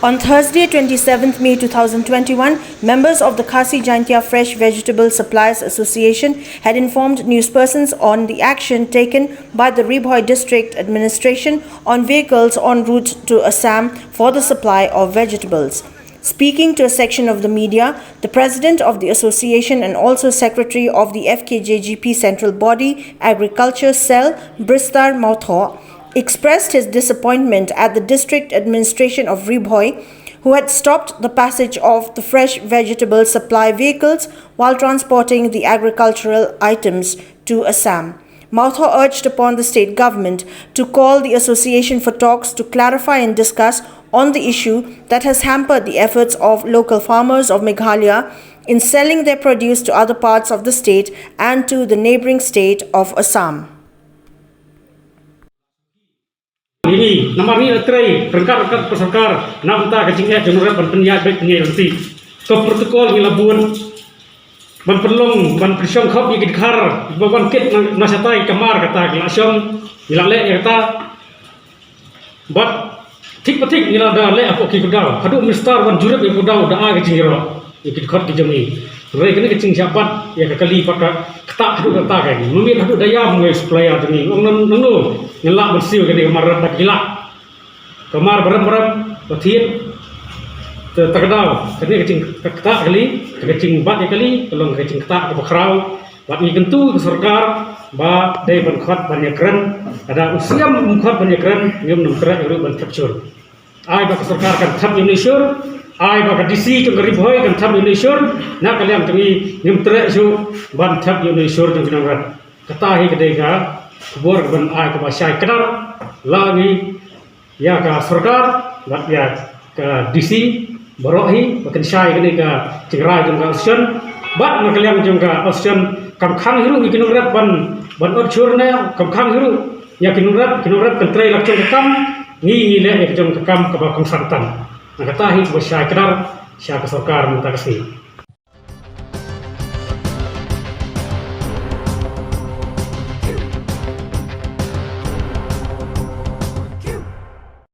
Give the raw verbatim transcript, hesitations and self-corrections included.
On Thursday, twenty-seventh May two thousand twenty-one, members of the Khasi Jaintia Fresh Vegetable Suppliers Association had informed newspersons on the action taken by the Ri Bhoi District Administration on vehicles en route to Assam for the supply of vegetables. Speaking to a section of the media, the president of the association and also secretary of the F K J G P Central Body Agriculture Cell, Bristar Mawthoh, expressed his disappointment at the district administration of Ri Bhoi, who had stopped the passage of the fresh vegetable supply vehicles while transporting the agricultural items to Assam. Mawthoh urged upon the state government to call the association for talks to clarify and discuss on the issue that has hampered the efforts of local farmers of Meghalaya in selling their produce to other parts of the state and to the neighbouring state of Assam. Ini, namar ngi la trei ryngkat ryngkat ka sorkar na bynta ka jingeh jong ngi ban pynïaid beit pynïaid ryntih. Ka protocol ngi la bun ban pynlong ban pynshong khop ïa ki dkhar ba wan kit na shatai kamar kata ki la shong ngi la leh ïa kata. Bad thik pa thik ngi la da leh hapoh ki kdaw haduh minister wan jurip ïa kdaw da ai ka jingïaroh ïa ki dkhot ki jong ngi. Hynrei kane ka jingshah bat ïa ka kali pat ka ktah haduh kata ka ngi mymit haduh da ïam ngi supplier jong ngi ong nang nang no ngi lah ban siew kane ka mar rat da ki lah. Ka mar barem barem ba thied te ta kdaw kane ka jing ka ktah kali ka jingbat ïa kali ka long ka jingktah ka ba khraw. Bad ngi kyntu ka sorkar ba dei ban khot ban ïakren. Lada u siam um khot ban ïakren ngim nang treh ruh ban thep shur. Ai ba ka sorkar kan thep ïa une shur. Ai ba ka D C jong ka Ri Bhoi kan thep ïa une shur. Na ka liang jong ngi ngim treh shuh ban thep ïa une shur jong ki nongrep. Kata hi ka dei ka khubor ka ban ai ka ba shai kdar la ngi ïa ka sorkar bad ïa ka D C baroh hi ba kan shai kane ka jingrai jong ka association. Bad na ka liang jong ka association kam khang hi ruh ïa ki nongrep ban ban ot shur ne kam khang hi ruh ïa ki nongrep ki nongrep kan trei la ka jong ka kam ngi ngi leh ïa ka jong ka kam ka ba kongsan tam. Na kata hi ka ba shai kdar sha ka sorkar mynta ka sngi.